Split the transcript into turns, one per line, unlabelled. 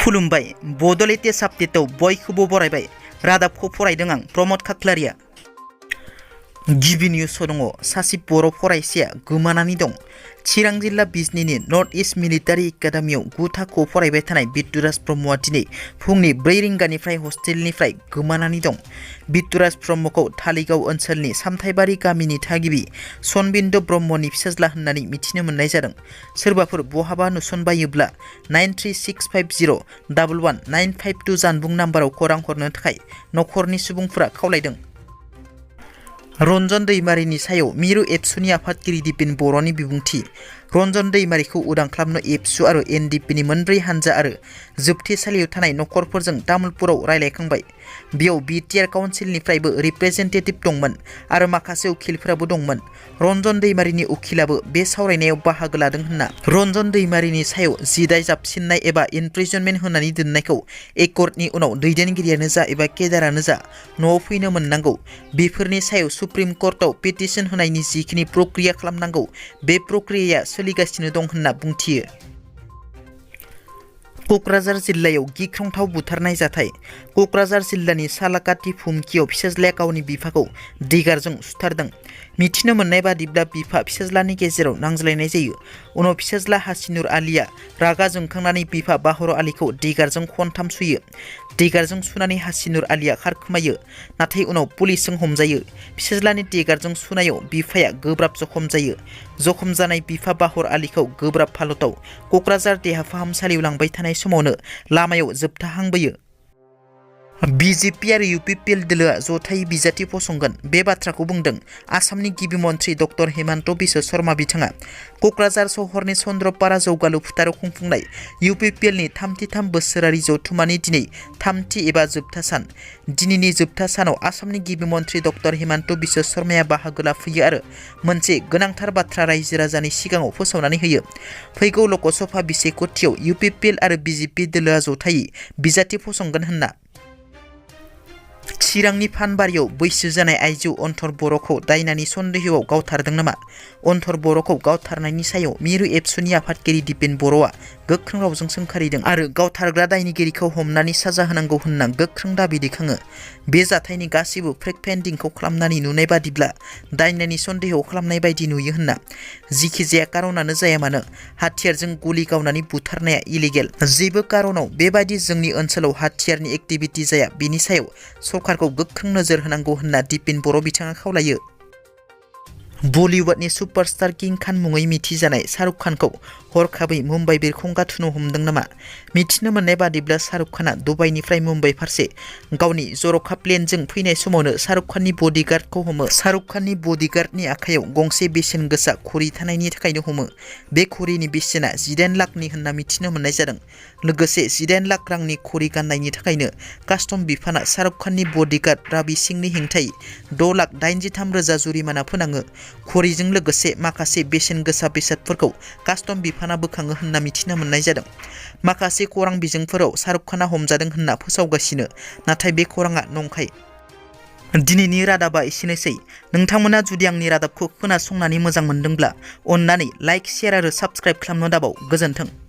खुलुमबाय बड' लेटेस्ट आपडेटआव बयखौबो बरायबाय। रादाबखौ फरायदों आं प्रमद खाख्लारिया। गिबि निउसआव दङ सासे बर' फरायसाया गोमानानै दं। चिरां जिल्ला बिजनीनि नर्थ इस्ट मिलिटारि एकाडेमियाव 9 थाखोआव फरायबाय थानाय बिट्टुराज ब्रह्मआ दिनै फुंनि 4 रिंगानिफ्राय हस्टेलनिफ्राय गोमानानै दं। बिट्टुराज ब्रह्मखौ धालिगाव ओनसोलनि सामथाइबारि गामिनि थागिबि सनबिन्दु ब्रह्मनि फिसाज्ला होननानै मिथिनो मोननाय जादों। सोरबाफोर बहाबा नुसनबायोब्ला 9365011952 जानबुं नाम्बाराव खौरां हरनो थाखाय नखरनि सुबुंफोरा खावलायदों। रन्जन दैमारिनि सायाव मिरु एबसुनि आफादगिरि दिपेन बर'नि बिबुंथि। रन्जन दैमारिखौ उदां खालामनो एबसु आरो एनडिएफबिनि मोनब्रै हानजा आरो जोबथेसालियाव थानाय नखरफोरजों तामुलपुराव रायलायखांबाय। बेयाव बिटिआर काउन्सिलनिफ्रायबो रिप्रेजेन्टेटिभ दंमोन आरो माखासे उखिलफोराबो दंमोन। रन्जन दैमारिनि उखिलाबो बे सावरायनायाव बाहागो लादों होनना रन्जन दैमारिनि सायाव जिदाय जाबसिननाय एबा इनप्रिजनमेन्ट होनानै दोननायखौ एकर्टनि उनाव दैदेनगिरियानो जा एबा केडारानो जा न'आव फैनो मोननांगौ। बेफोरनि सायाव सुप्रिम कोर्टआव पिटिशन होनायनि जिखिनि प्रक्रिया खालामनांगौ बे प्रक्रियाया सोलिगासिनो दं होनना बुंथियो। क'क्राझार जिल्लायाव गिख्रंथाव बुथारनाय जाथाय। क'क्राझार जिल्लानि सालाकाटि फुमखियाव फिसाज्लाया गावनि बिफाखौ दिगारजों सुथारदों। मिथिनो मोननाय बादिब्ला बिफा फिसाज्लानि गेजेराव नांज्लायनाय जायो। उनाव फिसाज्ला हासिनुर आलीया रागा जोंखांनानै बिफा बाहर आलीखौ दिगारजों खनथाम सुयो। दिगारजों सुनानै हासिनुर आलीया खारखोमायो, नाथाय उनाव पुलिसजों हमजायो। फिसाज्लानि दिगारजों सुनायाव बिफाया गोब्राब जखम जायो। जखम जानाय बिफा बाहर आलीखौ गोब्राब हालोदाव क'क्राझार देहा फाहामसालियाव लांबाय थानाय समावनो लामायाव जोबथाहांबोयो। बिजेपि आरो इउपिपिएल दोलोआ जथायै बिजाथि फसंगोन बे बाथ्राखौ बुंदों आसामनि गिबि मन्थ्रि डक्टर हेमन्त बिश्व शर्मा बिथाङा। क'क्राझार सहरनि चन्द्रपारा जौगालु फोथाराव खुंफुंनाय इउपिपिएलनि 33 बोसोरारि जथुम्मानि दिनै थामथि एबा जोबथा सान। दिनैनि जोबथा सानाव आसामनि गिबि मन्थ्रि डक्टर हेमन्त बिश्व शर्माया बाहागो लाफैयो आरो मोनसे गोनांथार बाथ्रा रायजो राजानि सिगाङाव फोसावनानै होयो। फैगौ लकसभा बिसायख'थियाव इउपिपिएल आरो बिजेपि दोलोआ जथायै बिजाथि फसंगोन होनना। चिरांनि फानबारियाव बैसो जानाय आइजो अन्थर बर'खौ दायनानि सन्देहआव गावथारदों नामा? अन्थर बर'खौ गावथारनायनि सायाव मिरु एबसुनि आफादगिरि दिपेन बर'आ गोख्रों रावजों सोंखारिदों आरो गावथारग्रा दायनिगिरिखौ हमनानै साजा होनांगौ होनना गोख्रों दाबि दैखाङो। बे जाथायनि गासैबो फेक्ट फाइन्डिंखौ खालामनानै नुनाय बादिब्ला दायनानि सन्देहआव खालामनाय बायदि नुयो होनना। जिखिजाया कारनानो जाया मानो हाथियारजों गुलि गावनानै बुथारनाया इलिगेल। जेबो कारनाव बेबायदि जोंनि ओनसोलाव हाथियारनि एक्टिभिटि जाया, बेनि सायाव सरकारखौ गोख्रों नोजोर होनांगौ होनना दिपेन बर' बिथाङा खावलायो। बलिउडनि सुपारस्टार किं खान मुङै मिथिजानाय शाहरुख खानखौ हरखाबै मुम्बाइ बिरखं गाथोनो हमदों नामा? मिथिनो मोननाय बादिब्ला शाहरुख खानआ दुबाइनिफ्राय मुम्बाइ फारसे गावनि जर'खा प्लेनजों फैनाय समावनो शाहरुख खाननि बडिगार्डखौ हमो। शाहरुख खाननि बडिगार्डनि आखायाव गंसे बेसेन गोसा घड़ी थानायनि थाखायनो हमो। बे घड़ीनि बेसेना 18 लाखनि होनना मिथिनो मोननाय जादों। लोगोसे 18 लाख रांनि घड़ी गाननायनि थाखायनो कास्टम बिफाना शाहरुख खाननि बडिगार्ड राबि सिंनि हेंथायै 6,83,000 जुरिमाना फोनाङो। घड़ीजों लोगोसे माखासे बेसेन गोसा बेसादफोरखौ कास्टम बिफाना बोखाङो होनना मिथिनो मोननाय जादों। माखासे खौरां बिजोंफोराव शाहरुख खानआ हमजादों होनना फोसावगासिनो, नाथाय बे खौराङा नंखाय। दिनैनि रादाबा एसेनोसै। नोंथांमोना जुदि आंनि रादाबखौ खोनासंनानै मोजां मोनदोंब्ला अन्नानै लाइक, शेयार आरो साबस्क्राइब खालामनो दाबाव। गोजोन्थों।